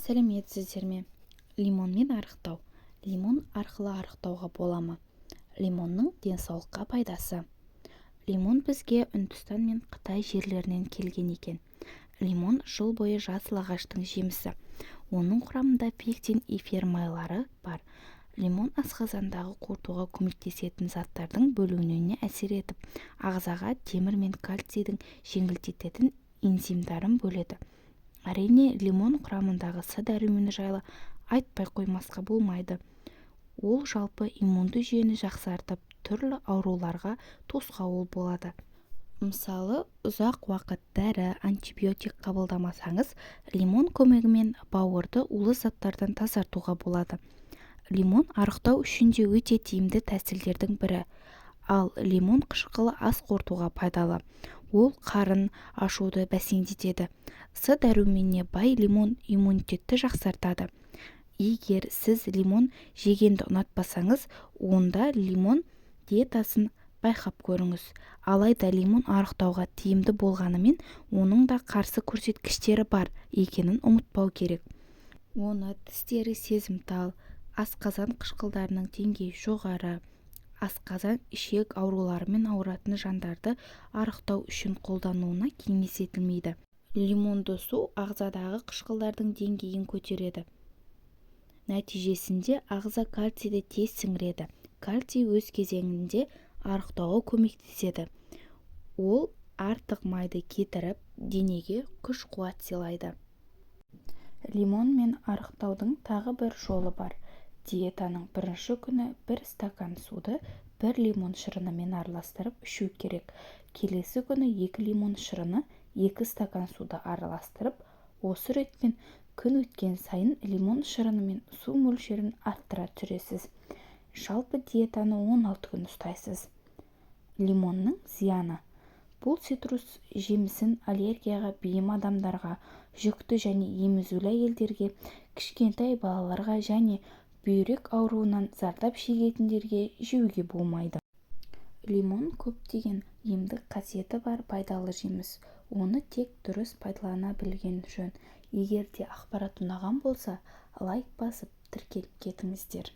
Сәлеметсіздер ме? Лимонмен арықтау. Лимон арқылы арықтауға бола ма? Лимонның денсаулыққа пайдасы. Лимон бізге Үндістан мен Қытай жерлерінен келген екен. Лимон жыл бойы жасыл ағаштың жемісі. Оның құрамында пектин эфир майлары бар. Лимон асқазандағы қорытуға көмектесетін заттардың бөлінуіне әсер етіп, ағзаға темір мен кальцийдің жеңілдететін энзимдарын бөледі. Әрине, лимон құрамындағы С дәрумені жайлы айтпай қоймасқа болмайды. Ол жалпы иммунды жүйені жақсартып, түрлі ауруларға тосқауыл болады. Мысалы, ұзақ уақыт дәрі, антибиотик қабылдамасаңыз, лимон көмегімен бауырды улы заттардан тазартуға болады. Лимон арықтау үшін де өте тиімді тәсілдердің бірі. Ал лимон қышқылы ас қорытуға пайдалы. Ол қарын ашуды бәсеңдетеді. С дәруменіне бай лимон иммунитетті жақсартады. Егер сіз лимон жегенді ұнатпасаңыз, онда лимон диетасын байқап көріңіз. Алайда лимон арықтауға тиімді болғанымен, оның да қарсы көрсеткіштері бар екенін ұмытпау керек. Оны тістері сезімтал, асқазан қышқылдарының деңгейі жоғары, асқазан-ішек ауруларымен ауыратын жандарды арықтау үшін қолдануына кеңес етілмейді. Лимонды су ағзадағы қышқылдардың деңгейін көтереді. Нәтижесінде ағза кальцийді тез сіңіреді. Кальций өз кезегінде арықтауға көмектеседі. Ол артық майды кетіріп, денеге күш-қуат сыйлайды. Лимонмен арықтаудың тағы бір жолы бар. Диетаның бірінші күні бір стакан суды бір лимон шырынымен араластырып ішу керек. Келесі күні 2 лимон шырыны 2 стакан суды араластырып, осы ретпен күн өткен сайын лимон шырынымен су мөлшерін арттыра түсесіз. Жалпы диетаны 16 күн ұстайсыз. Лимонның зияны. Бұл цитрус жемісін аллергияға бейім адамдарға, жүкті және емізулі әйелдерге, кішкентай балаларға және бүйрек ауруынан зардап шегетіндерге жеуге болмайды. Лимон көптеген емдік қасиеті бар пайдалы жеміс. Оны тек дұрыс пайдалана білген жөн. Егер де ақпарат ұнаған болса, лайк басып, тіркеліп кетіңіздер.